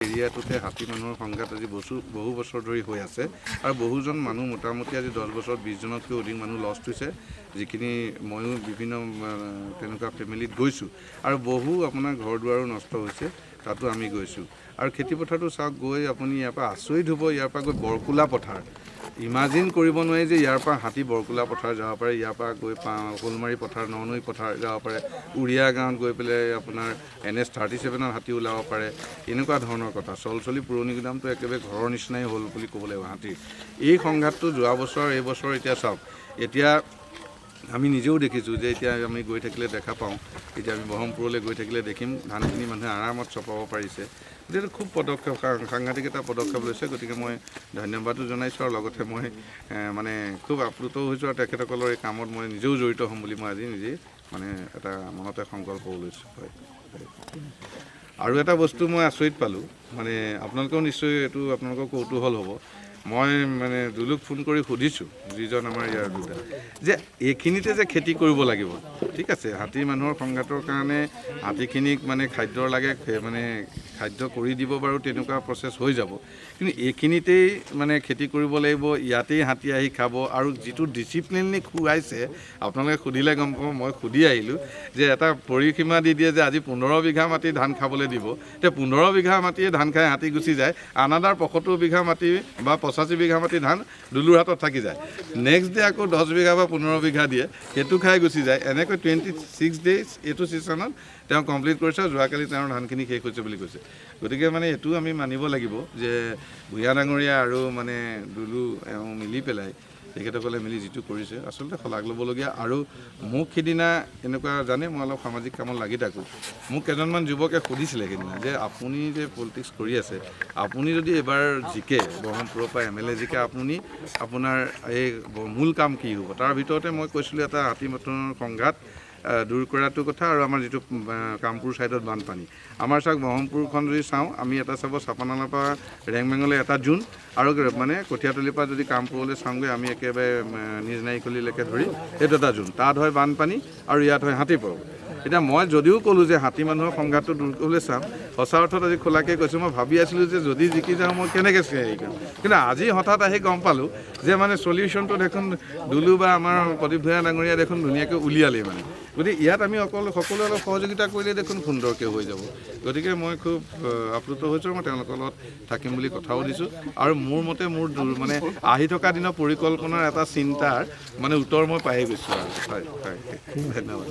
এৰিয়াটোতে হাতী মানুহৰ সংঘাত আজি বহু বছৰ ধৰি হৈ আছে আৰু বহুজন মানুহ মোটামুটি আজি 10 বছৰত 20জনতকৈ অধিক মানুহ লষ্ট হৈছে, যিখিনি ময়ো বিভিন্ন তেনেকুৱা ফেমিলিত গৈছোঁ আৰু বহু আপোনাৰ ঘৰ দুৱাৰো নষ্ট হৈছে, তাতো আমি গৈছোঁ। আৰু খেতি পথাৰটো চাওক গৈ আপুনি ইয়াৰ পৰা আচৰিত হ'ব, ইয়াৰ পৰা গৈ বৰকোলা পথাৰ ইমাজিন কৰিব নোৱাৰি যে ইয়াৰ পৰা হাতী বৰকোলা পথাৰ যাব পাৰে, ইয়াৰ পৰা গৈ শ'লমাৰী পথাৰ, ননৈ পথাৰ যাব পাৰে, উৰিয়া গাঁৱত গৈ পেলাই আপোনাৰ NH 37ত হাতী ওলাব পাৰে, এনেকুৱা ধৰণৰ কথা। চলচলি পুৰণি গুদামটো একেবাৰে ঘৰৰ নিচিনাই হ'ল বুলি ক'ব লাগিব হাতীৰ। এই সংঘাতটো যোৱা বছৰ এই বছৰ এতিয়া চাওক, এতিয়া আমি নিজেও দেখিছোঁ যে এতিয়া আমি গৈ থাকিলে দেখা পাওঁ, এতিয়া আমি ব্ৰহ্মপুৰলৈ গৈ থাকিলে দেখিম ধানখিনি মানুহে আৰামত চপাব পাৰিছে। গতিকে খুব পদক্ষেপ, সাংঘাতিক এটা পদক্ষেপ লৈছে, গতিকে মই ধন্যবাদো জনাইছোঁ আৰু লগতে মই মানে খুব আপ্লুতও হৈছোঁ আৰু তেখেতসকলৰ এই কামত মই নিজেও জড়িত হ'ম বুলি মই আজি নিজেই মানে এটা মনতে সংকল্পও লৈছোঁ। হয়, আৰু এটা বস্তু মই আচৰিত পালোঁ, মানে আপোনালোকেও নিশ্চয় এইটো আপোনালোকৰ কৌতূহল হ'ব, মই মানে দুলুক ফোন কৰি সুধিছোঁ, যিজন আমাৰ ইয়াৰ দুটা, যে এইখিনিতে যে খেতি কৰিব লাগিব, ঠিক আছে, হাতী মানুহৰ সংঘাতৰ কাৰণে হাতীখিনিক মানে খাদ্যৰ লাগে, মানে খাদ্য কৰি দিব বাৰু, তেনেকুৱা প্ৰচেছ হৈ যাব, কিন্তু এইখিনিতেই মানে খেতি কৰিব লাগিব, ইয়াতেই হাতী আহি খাব আৰু যিটো ডিচিপ্লিনলি খুৱাইছে, আপোনালোকে সুধিলে গম পাব, মই সুধি আহিলোঁ যে এটা পৰিসীমা দি দিয়ে যে আজি 15 বিঘা মাটি ধান খাবলৈ দিব, এতিয়া 15 বিঘা মাটিয়ে ধান খাই হাতী গুচি যায়, আনাদাৰ 75 বিঘা মাটি বা 85 বিঘা মাটি ধান দুলুৰ হাতত থাকি যায়, নেক্সট ডে আকৌ 10 বিঘা বা 15 বিঘা দিয়ে, সেইটো খাই গুচি যায়। এনেকৈ 26 ডেইজ এইটো ছিজনত তেওঁ কমপ্লিট কৰিছে আৰু যোৱাকালি তেওঁৰ ধানখিনি শেষ হৈছে বুলি কৈছে। গতিকে মানে এইটো আমি মানিব লাগিব যে ভূঞা ডাঙৰীয়া আৰু মানে দুলু এওঁ মিলি পেলাই তেখেতসকলে মিলি যিটো কৰিছে আচলতে শলাগ ল'বলগীয়া। আৰু মোক সিদিনা এনেকুৱা জানে মই অলপ সামাজিক কামত লাগি থাকোঁ, মোক কেইজনমান যুৱকে সুধিছিলে সেইদিনা যে আপুনি যে পলিটিক্স কৰি আছে, আপুনি যদি এইবাৰ জিকে, ব্ৰহ্মপুৰৰ পৰা MLA জিকে, আপুনি আপোনাৰ এই মূল কাম কি হ'ব? তাৰ ভিতৰতে মই কৈছিলোঁ এটা হাতী মথনৰ সংঘাত দূৰ কৰাটো কথা আৰু আমাৰ যিটো কামপুৰ ছাইডত বানপানী। আমাৰ চাওক ব্ৰহ্মপুৰখন যদি চাওঁ আমি, এটা চাব চাপানালাৰ পৰা ৰেংমেঙলৈ এটা জোন আৰু মানে কঠীয়াতলিৰ পৰা যদি কামপুৰলৈ চাওঁগৈ আমি একেবাৰে নিজ নাৰিকলিলৈকে ধৰি সেইটো এটা জোন, তাত হয় বানপানী আৰু ইয়াত হয় হাতী পৰৱ। এতিয়া মই যদিও ক'লোঁ যে হাতী মানুহৰ সংঘাতটো দূৰ কৰিবলৈ চাম, সঁচা অৰ্থত আজি খোলাকৈ কৈছোঁ, মই ভাবি আছিলোঁ যে যদি জিকি যাওঁ মই কেনেকৈ হেৰি কৰিম, কিন্তু আজি হঠাৎ আহি গম পালোঁ যে মানে চলিউশ্যনটো দেখোন দুলু বা আমাৰ প্ৰদীপ ভূঞা ডাঙৰীয়া দেখোন ধুনীয়াকৈ উলিয়ালেই মানে। গতিকে ইয়াত আমি অকল সকলোৱে অলপ সহযোগিতা কৰিলে দেখোন সুন্দৰকৈ হৈ যাব। গতিকে মই খুব আপ্লুত হৈছোঁ, মই তেওঁলোকৰ লগত থাকিম বুলি কথাও দিছোঁ আৰু মোৰ মতে মোৰ মানে আহি থকা দিনৰ পৰিকল্পনাৰ এটা চিন্তাৰ মানে উত্তৰ মই পাই গৈছোঁ আৰু। হয় হয়, ধন্যবাদ।